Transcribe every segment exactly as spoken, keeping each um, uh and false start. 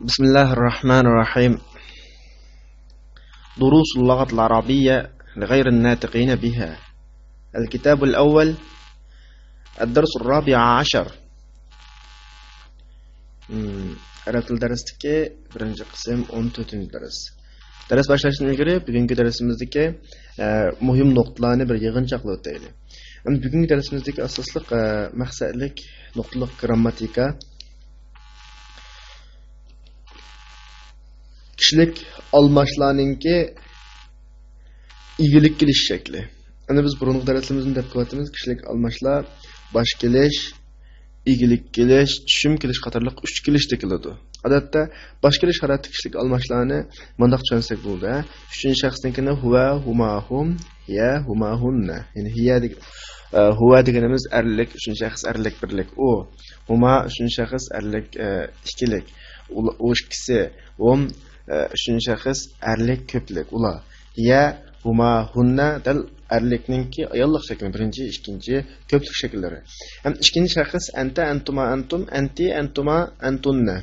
بسم الله الرحمن الرحيم. دروس اللغة العربية لغير الناطقين بها. الكتاب الأول، الدرس الرابع عشر. مم، ئەرەب تىل دەرسلىكى بىرىنچى قىسىم، ئون تۆتىنچى دەرس. دەرس باشلاشتىن ئىلگىرى بۈگۈنكى دەرسىمىزدىكى، ئە، مۇھىم نۇقتىلارنى بىر يىغىنچاقلاپ ئۆتەيلى. ئەمدى بۈگۈنكى دەرسىمىزدىكى ئاساسلىق، ئە، مەقسەتلىك نۇقتىلىق گىرامماتىكا، كىشىلىك ئالماشلارنىڭكى ئىگىلىك كېلىش شەكلى. ئەنە بىز بۇرۇنقى دەرسلىرىمىزدىن دەپ كېلىۋاتىمىز، كىشىلىك ئالماشلار باش كېلىش، ئىگىلىك كېلىش، چۈشۈم كېلىش قاتارلىق ئۈچ كېلىشتە كېلىدۇ. ئادەتتە باش كېلىش ھالەتتە كىشىلىك ئالماشلارنى مۇنداق چۈشەنسەك بولىدۇ، ھە؟ ئۈچىنچى شەخسنىڭكىنى ھۇۋە، ھۇما، ھۇم، ھىيە، ھۇما، ھۇننە. يەنى ھىيە دېگەن، ئە، ھۇۋە دېگىنىمىز ئەرلىك، ئۈچىنچى شەخس ئەرلىك بىرلىك، ئۇ. ھۇما ئۈچىنچى شەخس ئەرلىك، ئە، ئىككىلىك، ئۇ، ئۇ ئىككىسى. ھۇم، ئە، ئۈچىنچى شەخس ئەرلىك كۆپلۈك، ئۇلار. ھىيە، ھۇما، ھۇننە دەل ئەرلىكنىڭكى ئاياللىق شەكلى، بىرىنچى، ئىككىنچى كۆپلۈك شەكىللىرى. ھەم ئىككىنچى شەخس ئەنتە، ئەنتۇما، ئەنتۇم، ئەنتى، ئەنتۇما، ئەنتۇننە.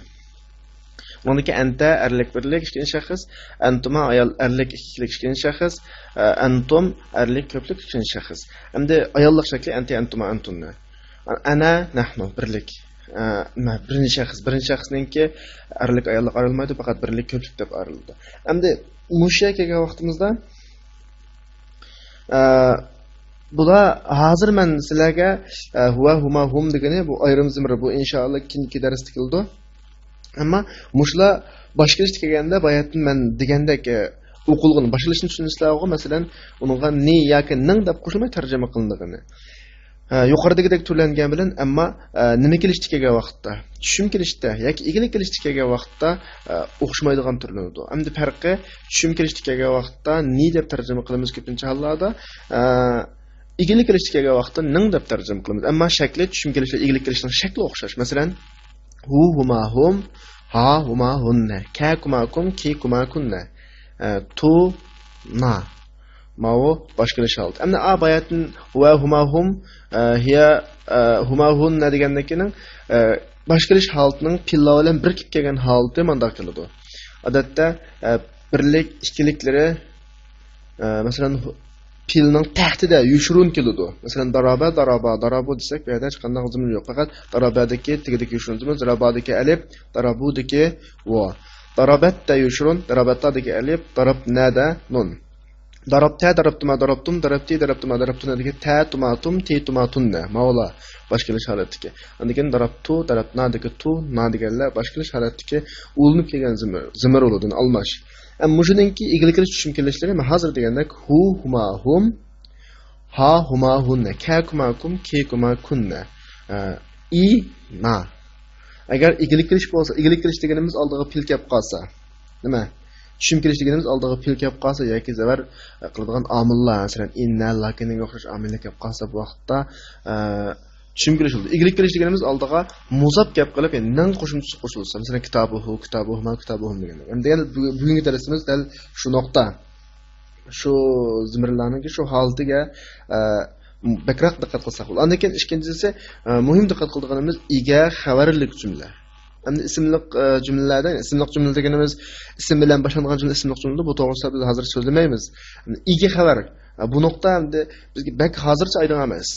ئۇنىڭدىكى ئەنتە ئەرلىك بىرلىك ئىككىنچى شەخس، ئەنتۇما ئايال ئەرلىك ئىككىلىك ئىككىنچى شەخس، ئە، ئەنتۇم ئەرلىك كۆپلۈك ئىككىنچى شەخس. ئەمدى ئاياللىق شەكلى ئەنتى، ئەنتۇما، ئەنتۇننە. ئەنە، نەھنۇ بىرلىك. ئە، مە، بىرىنچى شەخس، بىرىنچى شەخسنىڭكى ئەرلىك ئاياللىق ئايرىلمايدۇ، پەقەت بىرلىك كۆپلۈك دەپ ئايرىلىدۇ. ئەمدى مۇشۇ يەرگە كەلگەن ۋاقتىمىزدا، ئە، بۇلار ھازىر مەن سىلەرگە، ئە، ھۇۋە، ھۇما، ھۇم دېگىنى بۇ ئايرىم زېمىر، بۇ ئىنشائاللا كېيىنكى دەرستە كېلىدۇ. ئەمما مۇشۇلار باش كېلىشتە كەلگەندە باياتىن مەن دېگەندەك، ئە، ئوقۇلغىنى، باشلىنىشىنى چۈشىنىسىلەرغۇ، مەسىلەن، ئۇنىڭغا نى ياكى نىڭ دەپ قوشۇلماي تەرجىمە قىلىنىدىغىنى. ھە، يۇقىرىدىكىدەك تۈرلەنگەن بىلەن، ئەمما، ئە، نېمە كېلىشتە كەلگەن ۋاقىتتا، چۈشۈم كېلىشتە ياكى ئىگىلىك كېلىشتە كەلگەن ۋاقىتتا، ئە، ئوخشىمايدىغان تۈرلىنىدۇ. ئەمدى پەرقى، چۈشۈم كېلىشتە كەلگەن ۋاقىتتا نى دەپ تەرجىمە قىلىمىز كۆپىنچە ھاللاردا، ئە، ئىگىلىك كېلىشتە كەلگەن ۋاقىتتا نىڭ دەپ تەرجىمە قىلىمىز. ئەمما شەكلى، چۈشۈم كېلىش ۋە ئىگىلىك كېلىشنىڭ شەكلى ئوخشاش. مەسىلەن، ھۇ، ھۇما، ھۇم، ھا، ھۇما، ھۇننە، كە، كۇما، كۇم، كى، كۇما، كۇننە، ئە، تۇ، نا. ماۋۇ باش كېلىش ھالىتى. ئەمدى ئا باياتىن ۋە ھۇما ھۇم، ئە، ھىيە، ئە، ھۇما ھۇننە دېگەندىكىنىڭ، ئە، باش كېلىش ھالىتىنىڭ پېئىللار بىلەن بىرىكىپ كەلگەن ھالىتى مانداق كېلىدۇ. ئادەتتە، ئە، بىرلىك، ئىككىلىكلىرى، ئە، مەسىلەن، پېئىلنىڭ تەھتىدە يوشۇرۇن كېلىدۇ. مەسىلەن، دارابە، دارابا، دارابۇ دېسەك، بۇ يەردە ھېچقانداق زېمىر يوق. پەقەت دارابەدىكى، تېگىدىكى يوشۇرۇن زېمىر، دارابادىكى ئەلىپ، دارابۇدىكى ۋو. دارابەتتە يوشۇرۇن، دارابەتتادىكى ئەلىپ، دارابنەدە نۇن. دارابتە، دارابتىما، دارابتۇم، دارابتى، دارابتىما، دارابتۇنەدىكى تە، تۇما، تۇم، تى، تۇما، تۇننە. ماۋۇلار باش كېلىش ھالەتتىكى. ئاندىن كېيىن دارابتۇ، دارابنادىكى تۇ، نا دېگەنلەر باش كېلىش ھالەتتىكى ئۇلىنىپ كەلگەن زېمىر، زېمىر ئۇلىدىن ئالماش. ئەم، مۇشۇنىڭكى ئىگىلىك كېلىش، چۈشۈم كېلىشلىرى مەن ھازىر دېگەندەك ھۇ، ھۇما، ھۇم، ھا، ھۇما، ھۇننە، كە، كۇما، كۇم، كى، كۇما، كۇننە. ئە، ئى، نا. ئەگەر ئىگىلىك كېلىش بولسا، ئىگىلىك كېلىش دېگىنىمىز ئالدىغا پېئىل كەپ قالسا، نېمە؟ چۈشۈم كېلىش دېگىنىمىز ئالدىغا پېئىل كەپ قالسا ياكى زەۋەر قىلىدىغان ئامىللار، مەسىلەن، ئىننە، لاكىننىڭ ئوخشاش ئامىللار كەپ قالسا، بۇ ۋاقىتتا، ئە، چۈشۈم كېلىش بولىدۇ. ئىگىلىك كېلىش دېگىنىمىز ئالدىغا مۇزاپ كەپ قېلىپ، يەنى نىڭ قوشۇمچىسى قوشۇلسا، مەسىلەن، كىتابۇھۇ، كىتابۇھۇما، كىتابۇھۇم دېگەندەك. ئەمدى دېگەن بۈ-، بۈگۈنكى دەرسىمىز دەل شۇ نۇقتا. شۇ زېمىرلارنىڭكى شۇ ھالىتىگە، ئە، بەكرەك دىققەت قىلساق بولىدۇ. ئاندىن كېيىن ئىككىنچىسى، ئە، مۇھىم دىققەت قىلىدىغىنىمىز ئىگە خەۋەرلىك جۈملە. ئەمدى ئىسىملىق، ئە، جۈملىلەردە، ئىسىملىق جۈملە دېگىنىمىز ئىسىم بىلەن باشلانغان جۈملە ئىسىملىق جۈملىدۇر. بۇ توغرىسىدا بىز ھازىر سۆزلىمەيمىز. ئىگە خەۋەر. ئە، بۇ نۇقتا ئەمدى بىزگە بەك ھازىرچە ئايدىڭ ئەمەس.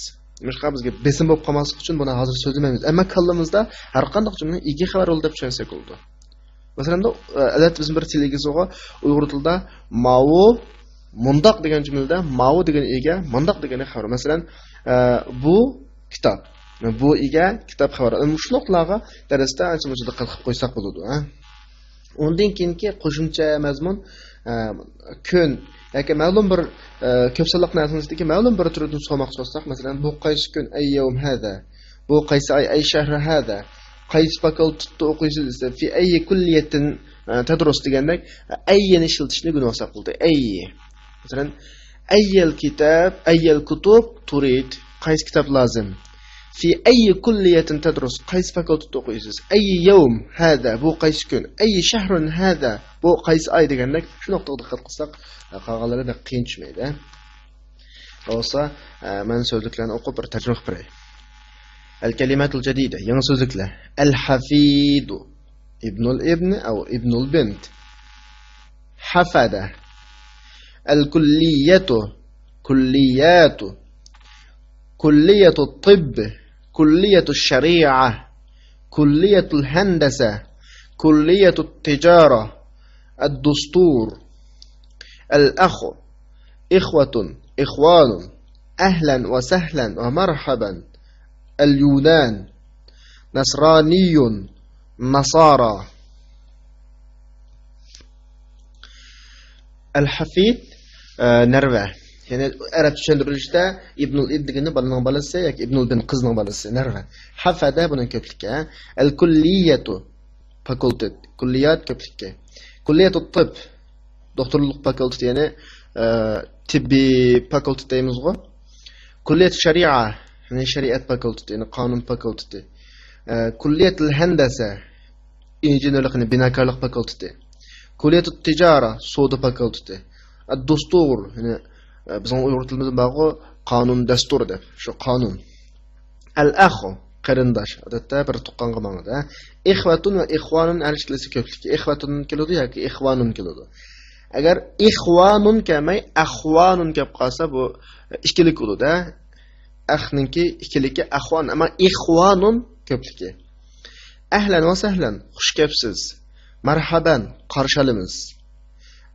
نېمىشقا بىزگە بېسىم بولۇپ قالماسلىق ئۈچۈن بۇنى ھازىر سۆزلىمەيمىز. ئەمما كاللىمىزدا ھەر قانداق جۈملىنى ئىگە خەۋەر ئۇلى دەپ چۈشەنسەك بولىدۇ. مەسىلەن، ئادەتتە بىزنىڭ بىر تىل ئىگىسىغۇ ئۇيغۇر تىلىدا ماۋۇ مۇنداق دېگەن جۈملىدە ماۋۇ دېگەن ئىگە، مۇنداق دېگەن خەۋەر. مەسىلەن، ئە، بۇ كىتاب. بۇ ئىگە، كىتاب خەۋەر. مۇشۇ نۇقتىلارغا دەرستە ئانچە-مۇنچە دىققەت قىلىپ قويساق بولىدۇ، ھە. ئۇندىن كېيىنكى قوشۇمچە مەزمۇن، ئە، كۈن ياكى مەلۇم بىر، ئە، كۆپ سانلىق نەرسىنىڭ ئىچىدىكى مەلۇم بىر تۈرىدىن سورىماقچى بولساق، مەسىلەن، بۇ قايسى كۈن؟ ئەي يەۋم ھەزە. بۇ قايسى ئاي؟ ئەي شەھرى ھەزە. قايسى فاكۇلتېتتا ئوقۇيسىز دېسە، في أي كلية، ئە، تدرس دېگەندەك، ئەينى ئىشلىتىشنى ئۆگىنىۋالساق بولدى. ئەي. مەسىلەن، أي الكتاب، أي الكتب تريد؟ قايسى كىتاب لازىم؟ في أي كلية تدرس؟ قايسى فاكۇلتېتتا ئوقۇيسىز؟ أي يوم هذا؟ بۇ قايسى كۈن؟ أي شهر هذا؟ بۇ قايسى ئاي دېگەندەك، شۇ نۇقتىغا دىققەت قىلساق، قالغانلىرى بەك قىيىن چۈشمەيدۇ. بولسا، ئە، مەن سۆزلۈكلەرنى ئوقۇپ بىر تەرجىمە قىلىپ بېرەي. الكلمات الجديدة، يېڭى سۆزلۈكلەر. الحفيد. ابن الابن أو ابن البنت. حفد. الكلية، كليات، كلية الطب، كلية الشريعة، كلية الهندسة، كلية التجارة، الدستور، الأخ، إخوة، إخوان، أهلا وسهلا ومرحبا، اليونان، نصراني، نصارى. ئەل-ھەفىد، ئە، نەرۋە. يەنى ئەرەب چۈشەندۈرۈشتە ئىبنۇل ئىب دېگىنى بالىنىڭ بالىسى ياكى ئىبنۇل بىن قىزنىڭ بالىسى، نەرۋە. ھەفەدە بۇنىڭ كۆپلۈكى، ھە. ئەل-كۇللىيەتۇ، فاكۇلتېت، كۇللىيات كۆپلۈكى. كۇللىيەتۇ تىب، دوختۇرلۇق فاكۇلتېتى، يەنى، ئە، تېببىي فاكۇلتېت دەيمىزغۇ. كۇللىيەت شەرىئە، يەنى شەرىئەت فاكۇلتېتى، يەنى قانۇن فاكۇلتېتى. ئە، كۇللىيەتىل ھەندەسە، ئىنژېنېرلىق، يەنى بىناكارلىق فاكۇلتېتى. كۇللىيەتۇت تىجارە، سودا فاكۇلتېتى. ئەد-دۇستۇر، يەنى، ئە، بىزنىڭ ئۇيغۇر تىلىمىزدا بارغۇ، قانۇن، دەستۇر دەپ، شۇ قانۇن. ئەل-ئەخۇ، قېرىنداش، ئادەتتە بىر تۇغقانغا ماڭىدۇ، ھە. ئىخۋەتۇن ۋە ئىخۋانۇن ھەر ئىككىلىسى كۆپلۈكى. ئىخۋەتۇن كېلىدۇ ياكى ئىخۋانۇن كېلىدۇ. ئەگەر ئىخۋانۇن كەلمەي، ئەخۋانۇن كەپ قالسا، بۇ ئىككىلىك بولىدۇ، ھە. ئەخنىڭكى ئىككىلىكى ئەخۋان، ئەمما ئىخۋانۇن كۆپلۈكى. ئەھلەن ۋە سەھلەن، خۇش كەپسىز. مەرھەبەن، قارشى ئالىمىز.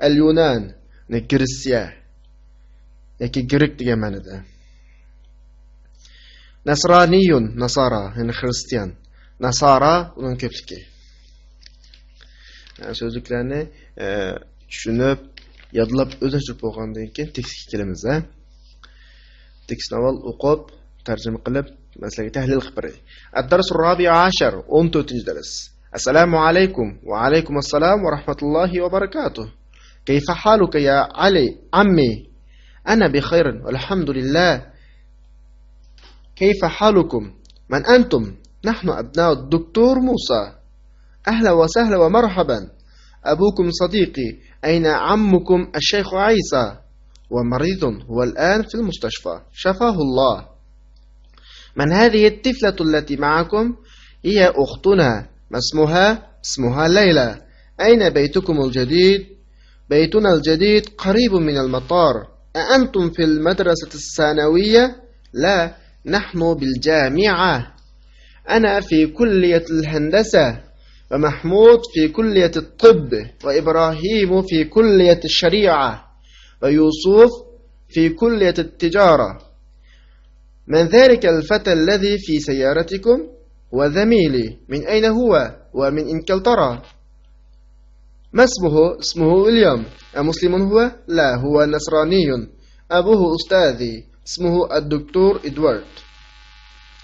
ئەل-يۇنان، يەنى گرېتسىيە ياكى گرېك دېگەن مەنىدە. نەسرانىيۇن، ناسارا، يەنى خىرىستىيان. ناسارا، ئۇنىڭ كۆپلۈكى. يەنى سۆزلۈكلەرنى، ئە، چۈشىنىپ، يادلاپ، ئۆزلەشتۈرۈپ بولغاندىن كېيىن تېكىستكە كېلىمىز، ھە. تېكىستنى ئاۋۋال ئوقۇپ، تەرجىمە قىلىپ، مەسىلىگە تەھلىل قىلىپ بېرەي. الدرس الرابع عشر، ئون تۆتىنچى دەرس. السلام عليكم. وعليكم السلام ورحمة الله وبركاته. كيف حالك يا علي عمي؟ أنا بخير والحمد لله. كيف حالكم؟ من أنتم؟ نحن أبناء الدكتور موسى. أهلا وسهلا ومرحبا. أبوكم صديقي، أين عمكم الشيخ عيسى؟ هو مريض، هو الآن في المستشفى، شفاه الله. من هذه الطفلة التي معكم؟ هي أختنا. ما اسمها؟ اسمها ليلى. أين بيتكم الجديد؟ بيتنا الجديد قريب من المطار. أأنتم في المدرسة الثانوية؟ لا، نحن بالجامعة. أنا في كلية الهندسة، ومحمود في كلية الطب، وإبراهيم في كلية الشريعة، ويوسف في كلية التجارة. من ذلك الفتى الذي في سيارتكم؟ هو زميلي. من أين هو؟ هو من إنجلترا. ما اسمه؟ اسمه ويليام. أمسلم هو؟ لا، هو نصراني. أبوه أستاذي. اسمه الدكتور إدوارد.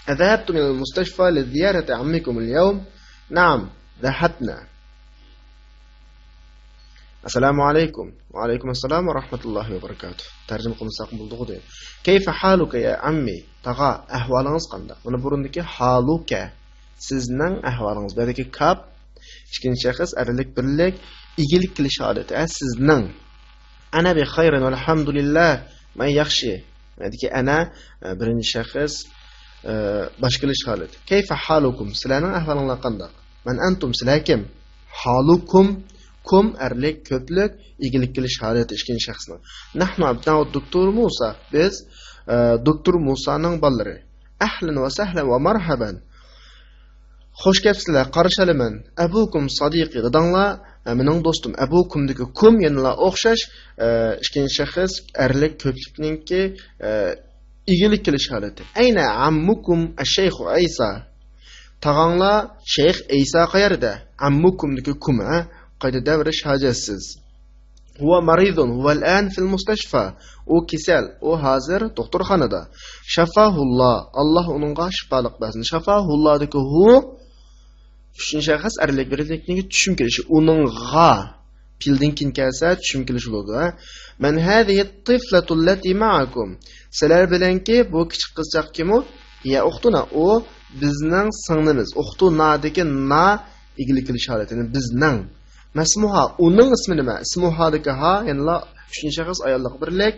أذهبتم إلى المستشفى لزيارة عمكم اليوم؟ نعم، ذهبنا. السلام عليكم. وعليكم السلام ورحمة الله وبركاته. تەرجىمە قىلمىساق بولىدىغۇ دەيمەن. كيف حالك يا عمي؟ تاغا، ئەھۋالىڭىز قانداق؟ مانا بۇرۇندىكى ھالۇكە، سىزنىڭ ئەھۋالىڭىز. بۇ يەردىكى كاپ، ئىككىنچى شەخس ئەرلىك بىرلىك، ئىگىلىك قىلىش ھالىتى. ئە، سىزنىڭ. ئەنە بى خەيرىن ۋەلھەمدۇلىللا. مەن ياخشى. مەندىكى ئەنە، ئە، بىرىنچى شەخس، ئە، باش كېلىش ھالىتى. كەيفە ھالۇكۇم؟ سىلەرنىڭ ئەھۋالىڭلار قانداق؟ مەن ئەنتۇم؟ سىلەر كىم؟ ھالۇكۇم، كۇم ئەرلىك كۆپلۈك، ئىگىلىك قىلىش ھالىتى ئىككىنچى شەخسنىڭ. نەھنۇ ئەبناءۇ دوكتور مۇسا. بىز، ئە، دوكتور مۇسانىڭ بالىلىرى. ئەھلەن ۋە سەھلەن ۋە مەرھەبەن. خوش كەپسىلەر، قارشى ئالىمەن. ئەبۇكۇم سادىقى، داداڭلار، ئە، مېنىڭ دوستۇم. ئەبۇكۇمدىكى كۇم يەنىلا ئوخشاش، ئە، ئىككىنچى شەخس ئەرلىك كۆپلۈكنىڭكى، ئە، ئىگىلىك قىلىش ھالىتى. ئەينە ئەممۇكۇم ئەششەيخۇ ئەيسا؟ تاغاڭلار شەيخ ئەيسا قەيەردە؟ ئەممۇكۇمدىكى كۇم، ھە؟ قايتا دەۋرىش ھاجەتسىز. ھۇۋە مەرىزۇن، ھۇۋەل ئەن فىل مۇستەشفا. ئۇ كېسەل، ئۇ ھازىر دوختۇرخانىدا. شەفاھۇللا، ئاللا ئۇنىڭغا شىپالىق بەرسۇن. شەفاھۇللادىكى ھۇ ئۈچىنچى شەخس ئەرلىك بىرلىكنىڭكى چۈشۈم كېلىشى. ئۇنىڭغا پېئىلدىن كېيىن كەلسە، چۈشۈم كېلىشى بولىدۇ، ھە؟ مەن ھەزىھى تىفلەتۇللەتى مەئەكۇم. سىلەر بىلەنكى بۇ كىچىك قىزچاق كىمۇ؟ ھىيە ئۇختۇنا، ئۇ بىزنىڭ سىڭلىمىز. ئۇختۇنادىكى نا ئىگىلىك قىلىش ھالىتىنى بىزنىڭ. مەسمۇھا، ئۇنىڭ ئىسمى نېمە؟ ئىسمۇھادىكى ھا، يەنىلا ئۈچىنچى شەخس ئاياللىق بىرلىك،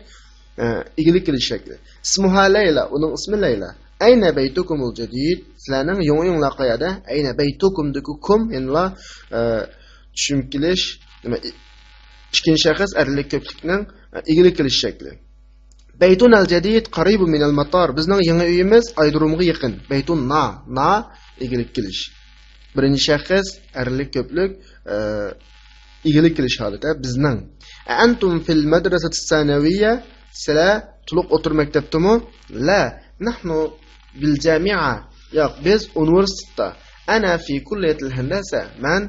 ئە، ئىگىلىك قىلىش شەكلى. ئىسمۇھا لەيلا، ئۇنىڭ ئىسمى لەيلا. أين بيتكم الجديد؟ سىلەرنىڭ يېڭى ئۆيۈڭلار قەيەردە؟ أين بيتكم دىكى كۇم يەنىلا، ئە، چۈشۈم كېلىش، نېمە، ئىككىنچى شەخس ئەرلىك كۆپلۈكنىڭ، ئە، ئىگىلىك كېلىش شەكلى. بيتنا الجديد قريب من المطار. بىزنىڭ يېڭى ئۆيىمىز ئايرودرومغا يېقىن. بيتنا، نا، ئىگىلىك كېلىش. بىرىنچى شەخس ئەرلىك كۆپلۈك، ئە، ئىگىلىك كېلىش ھالىتى، بىزنىڭ. أأنتم في المدرسة الثانوية؟ سىلەر تولۇق ئوتتۇرا مەكتەپتىمۇ؟ لا، نحن بالجامعة. ياق، بىز ئۇنىۋېرسىتېتتا. أنا في كلية الهندسة. مەن،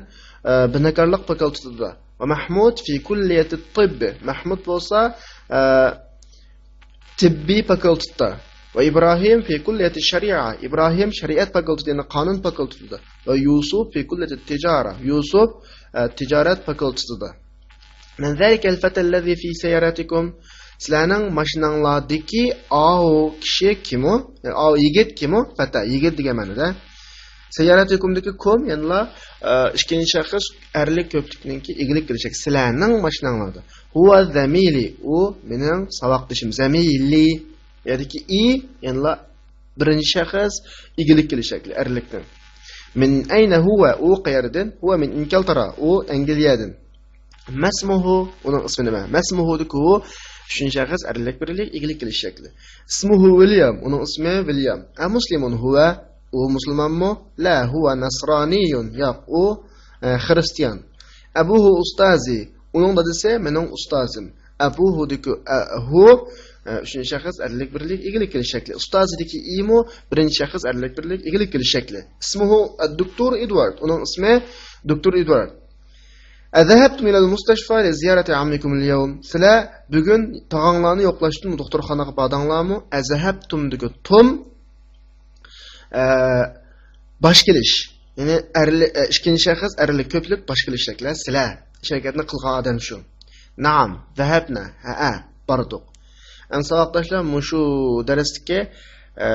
ئە، بىناكارلىق فاكۇلتېتىدا. ومحمود في كلية الطب. مەھمۇد بولسا، ئە، تېببىي فاكۇلتېتتا. وإبراهيم في كلية الشريعة. ئىبراھىم شەرىئەت فاكۇلتېتى، يەنى قانۇن فاكۇلتېتىدا. ويوسف في كلية التجارة. يوسۇپ، ئە، تىجارەت فاكۇلتېتىدا. من ذلك الفتى الذي في سيارتكم؟ سىلەرنىڭ ماشىناڭلاردىكى ئاۋۇ كىشى كىمۇ؟ ئاۋۇ يىگىت كىمۇ؟ فتى، يىگىت دېگەن مەنىدە. سيارتكمدىكى كۇم يەنىلا، ئە، ئىككىنچى شەخس ئەرلىك كۆپلۈكنىڭكى ئىگىلىك كېلىشى. سىلەرنىڭ ماشىناڭلاردا. هو زميلي، ئۇ مېنىڭ ساۋاقدىشىم. زميلي، يەردىكى ئى يەنىلا بىرىنچى شەخس ئىگىلىك كېلىش شەكلى ئەرلىكنىڭ. من أين هو؟ ئۇ قەيەردىن؟ هو من إنكلترا، ئۇ ئەنگلىيەدىن. ما اسمه؟ ئۇنىڭ ئىسمى نېمە؟ ما اسمه دىكى ھۇ ئۈچىنچى شەخس ئەرلىك بىرلىك ئىگىلىك كېلىش شەكلى. اسمه ويليام، ئۇنىڭ ئىسمى ۋىليام. أمسلم هو؟ ئۇ مۇسۇلمانمۇ؟ لا، هو نصراني، ياق، ئۇ، ئە، خرىستىيان. أبوه أستاذي، ئۇنىڭ دادىسى مېنىڭ ئۇستازىم. أبوه دىكى، ئە، ھۇ، ئە، ئۈچىنچى شەخس ئەرلىك بىرلىك ئىگىلىك كېلىش شەكلى. أستاذي دىكى ئىمۇ بىرىنچى شەخس ئەرلىك بىرلىك ئىگىلىك كېلىش شەكلى. اسمه الدكتور إدوارد، ئۇنىڭ ئىسمى دوكتور ئېدۋارد. أذهبتم إلى المستشفى لزيارة عمكم اليوم؟ سىلەر بۈگۈن تاغاڭلارنى يوقلاشتىن دوختۇرخانىغا باردىڭلارمۇ؟ أذهبتم دىكى تۇم، ئە، باش كېلىش. يەنى ئەرلى-، ئە، ئىككىنچى شەخس ئەرلىك كۆپلۈك باش كېلىش شەكلى. سىلەر. ئىش ھەرىكەتنى قىلغان ئادەم شۇ. نعم، ذهبنا. ھەئە، باردۇق. ئەمدى ساۋاقداشلار، مۇشۇ دەرستىكى، ئە،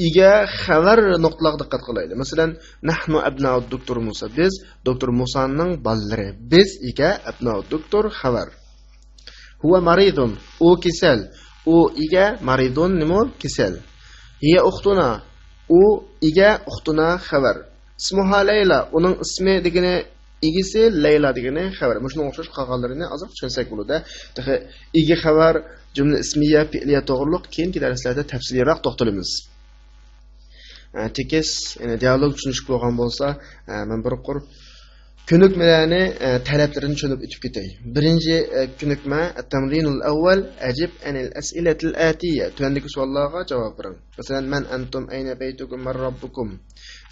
ئىگە خەۋەر نۇقتىلارغا دىققەت قىلايلى. مەسىلەن، نحن أبناء الدكتور موسى. بىز دوكتور مۇسانىڭ بالىلىرى. بىز ئىگە، أبناء الدكتور خەۋەر. هو مريض، ئۇ كېسەل. ئۇ ئىگە، مريض نېمە؟ كېسەل. هي أختنا، ئۇ ئىگە، أختنا خەۋەر. اسمها ليلى، ئۇنىڭ ئىسمى دېگىنى ئىگىسى، لەيلا دېگىنى خەۋەر. مۇشۇنىڭغا ئوخشاش قالغانلىرىنى ئازراق چۈشەنسەك بولىدۇ. تېخى ئىگە خەۋەر، جۈملە ئىسمىيە، پېئىلىيە توغرۇلۇق كېيىنكى دەرسلەردە تەپسىلىيراق توختىلىمىز. ئە، تېكىست، يەنى دىيالوگ چۈشىنىشلىك بولغان بولسا، ئە، مەن بىر قۇر كۆنۈكمىلەرنى، ئە، تەرەپلىرىنى چۈشىنىپ ئۆتۈپ كېتەي. بىرىنچى، ئە، كۆنۈكمە، التمرين الأول، أجب عن الأسئلة الآتية. تۆۋەندىكى سوئاللارغا جاۋاب بېرىڭ. مەسىلەن، من أنتم، أين بيتكم، من ربكم؟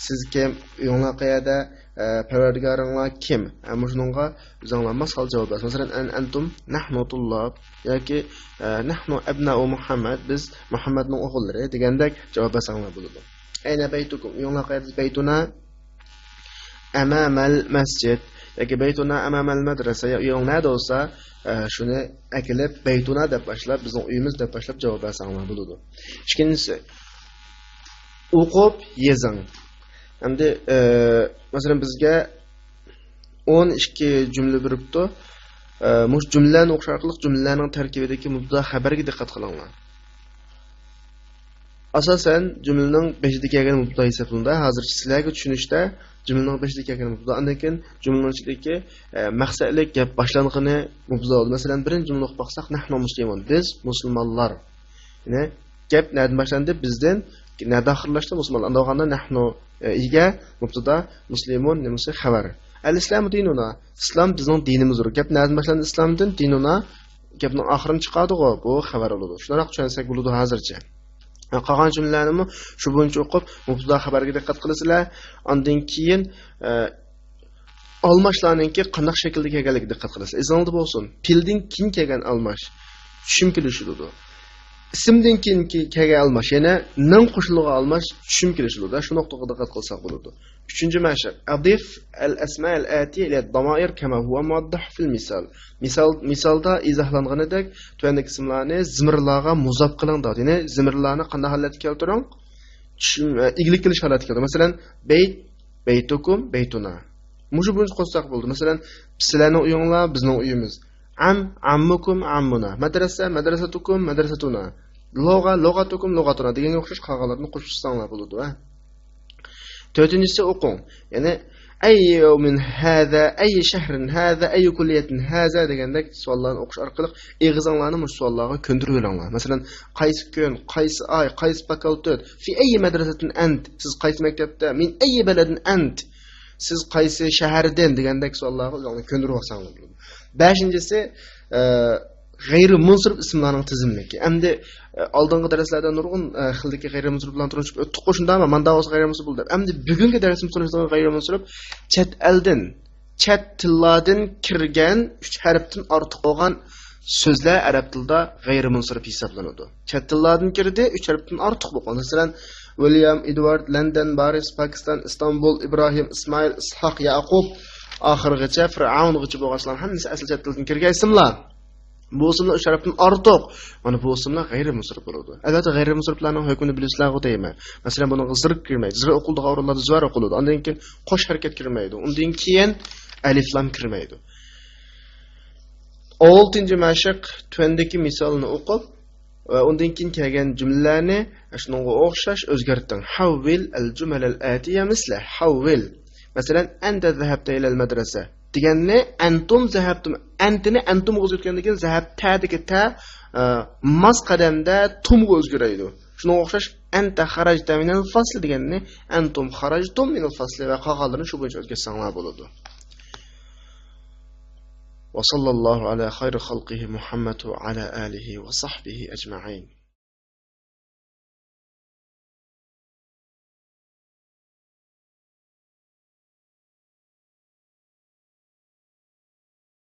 سىز كىم؟ ئۆيۈڭلار قەيەردە؟ ئە، پەرۋەردىگارىڭلار كىم؟ ئە، مۇشۇنىڭغا ئۆزۈڭلار ماس ھالدا جاۋاب بېرىسىز. مەسىلەن، أن أنتم، نحن طلاب ياكى، ئە، نحن أبناء محمد، بىز مۇھەممەدنىڭ ئوغۇللىرى دېگەندەك جاۋاب بەرسەڭلار بولىدۇ. أين بيتكم؟ ئۆيۈڭلار قەيەردە؟ بيتنا أمام المسجد ياكى بيتنا أمام المدرسة، يا ئۆيۈڭ نەدە بولسا، ئە، شۇنى ئەكېلىپ، بيتنا دەپ باشلاپ، بىزنىڭ ئۆيىمىز دەپ باشلاپ جاۋاب بەرسەڭلار بولىدۇ. ئىككىنچىسى، ئوقۇپ يېزىڭ. ئەمدى، ئە، مەسىلەن، بىزگە ئون ئىككى جۈملە بېرىپتۇ. ئە، مۇشۇ جۈملىلەرنى ئوقۇش ئارقىلىق جۈملىلەرنىڭ تەركىبىدىكى مۇبتەدا خەۋەرگە دىققەت قىلىڭلار. ئاساسەن، جۈملىنىڭ بېشىدا كەلگەن مۇبتەدا ھېسابلىنىدۇ. ھازىرچە سىلەرگە چۈشىنىشتە جۈملىنىڭ بېشىدا كەلگەن مۇبتەدا، ئاندىن كېيىن جۈملىنىڭ ئىچىدىكى، ئە، مەقسەتلىك گەپ باشلانغىنى مۇبتەدا بولىدۇ. مەسىلەن، بىرىنچى جۈملىنى ئوقۇپ باقساق، نەھنۇ مۇسلىمۇن، بىز مۇسۇلمانلار. يەنى گەپ نەدىن باشلاندى؟ بىزدىن. نەدە ئاخىرلاشتى؟ مۇسۇلمانلار. ئاندىن بولغاندا نەھنۇ، ئە، ئىگە، مۇبتەدا، مۇسلىمۇن، نېمىسى خەۋەر. الإسلام ديننا. ئىسلام بىزنىڭ دىنىمىزدۇر. گەپ نەدىن باشلاندى؟ ئىسلامدىن. ديننا. گەپنىڭ ئاخىرىنى چىقاردىغۇ، بۇ خەۋەر بولىدۇ. شۇنداق چۈشەنسەك بولىدۇ ھازىرچە. قالغان جۈملىلەرنىمۇ شۇ بويىچە ئوقۇپ، مۇبتەدا خەۋەرگە دىققەت قىلىسىلەر. ئاندىن كېيىن، ئە، ئالماشلارنىڭكى قانداق شەكىلدە كەلگەنلىكىگە دىققەت قىلىسىلەر. ئېسىڭلاردا بولسۇن، پېئىلدىن كېيىن كەلگەن ئالماش چۈشۈم كېلىش بولىدۇ. ئىسىمدىن كېيىن كى-، كەلگەن ئالماش، يەنى نىڭ قوشۇلىدىغان ئالماش چۈشۈم كېلىش بولىدۇ. شۇ نۇقتىغا دىققەت قىلساق بولىدۇ. ئۈچىنچى مەشىق. أضف الأسماء الآتية إلى الضمائر كما هو موضح في المثال. مىسال، مىسالدا ئىزاھلانغىنىدەك، تۆۋەندىكى ئىسىملارنى زىمىرلارغا مۇزاپ قىلىڭ دەيدۇ. يەنى زىمىرلارنى قانداق ھالەتكە كەلتۈرۈڭ؟ چۈشۈن-، ئە، ئىگىلىك كېلىش ھالەتكە كەلتۈرۈڭ. مەسىلەن، بيت، بيتكم، بيتنا. مۇشۇ بويىچە قوشساق بولدى. مەسىلەن، سىلەرنىڭ ئۆيۈڭلار، بىزنىڭ ئۆيىمىز. عم، عمكم، عمنا. مدرسة، مدرستكم، مدرستنا. لغة، لغتكم، لغتنا دېگەنگە ئوخشاش قالغانلىرىنى قوشۇشساڭلار بولىدۇ، ھە. تۆتىنچىسى ئوقۇڭ. يەنى، أي يوم هذا، أي شهر هذا، أي كلية هذا دېگەندەك سوئاللارنى ئوقۇش ئارقىلىق ئېغىزىڭلارنى مۇشۇ سوئاللارغا كۆندۈرۈۋېلىڭلار. مەسىلەن، قايسى كۈن، قايسى ئاي، قايسى فاكۇلتېت، في أي مدرسة أنت، سىز قايسى مەكتەپتە، من أي بلد أنت، سىز قايسى شەھەردىن دېگەندەك سوئاللارغا ئۆزۈڭلارنى كۆندۈرۈۋالساڭلار بولىدۇ. بەشىنچىسى، ئە، غەيرىي مۇنسىرىپ ئىسىملارنىڭ تىزىملىكى. ئەمدى، ئە، ئالدىنقى دەرسلەردە نۇرغۇن، ئە، خىلدىكى غەيرىي مۇنسىرىپلارنى تونۇشۇپ ئۆتتۇق، شۇنداقمۇ؟ ماندا بولسا غەيرىي مۇنسىرىپ بولدى دەپ. ئەمدى بۈگۈنكى دەرسىمىزدە تونۇشىدىغان غەيرىي مۇنسىرىپ چەت ئەلدىن، چەت تىللاردىن كىرگەن ئۈچ ھەرپتىن ئارتۇق بولغان سۆزلەر ئەرەب تىلىدا غەيرىي مۇنسىرىپ ھېسابلىنىدۇ. چەت تىللاردىن كىردى، ئۈچ ھەرپتىن ئارتۇق بولغان. مەسىلەن، ۋىليام، ئېدۋارد، لەندەن، بارىس، پاكىستان، ئىستانبۇل، ئىبراھىم، ئىسمائىل، ئىسھاق، يەئقۇب، ئاخىرغىچە، فىرئەۋنغىچە بولغان ئىسىملار ھەممىسى ئەسلى چەت تىلدىن كىرگەن ئىسىملار. بۇ ئىسىملار ئۈچ ھەرپتىن ئارتۇق. مانا بۇ ئىسىملار غەيرىي مۇنسىرىپ بولىدۇ. ئەلۋەتتە، غەيرىي مۇنسىرىپلارنىڭ ھۆكمىنى بىلىسىلەرغۇ دەيمەن. مەسىلەن، بۇنىڭغا زىرك كىرمەيدۇ. زىرك ئوقۇلىدىغان ئورۇنلاردا زىۋەر ئوقۇلىدۇ. ئاندىن كېيىن قوش ھەرىكەت كىرمەيدۇ. ئۇندىن كېيىن ئەلىفلام كىرمەيدۇ. ئالتىنچى مەشىق، تۆۋەندىكى مىسالنى ئوقۇپ، ۋە ئۇندىن كېيىن كەلگەن جۈملىلەرنى شۇنىڭغا ئوخشاش ئۆزگەرتىڭ. حول الجمل الآتية مثله. حول. مەسىلەن، أنت ذهبت إلى المدرسة دېگەننى أنتم ذهبتم، أنتنى أنتمغا ئۆزگەرتكەندىن كېيىن ذهبتدىكى تە، ئە، ماس قەدەمدە تۇمغا ئۆزگىرەيدۇ. شۇنىڭغا ئوخشاش، أنت خرجت من الفصل دېگەننى أنتم خرجتم من الفصل ۋە قالغانلىرىنى شۇ بويىچە ئۆزگەرتسەڭلار بولىدۇ. وصلى الله على خير خلقه محمد وعلى آله وصحبه أجمعين.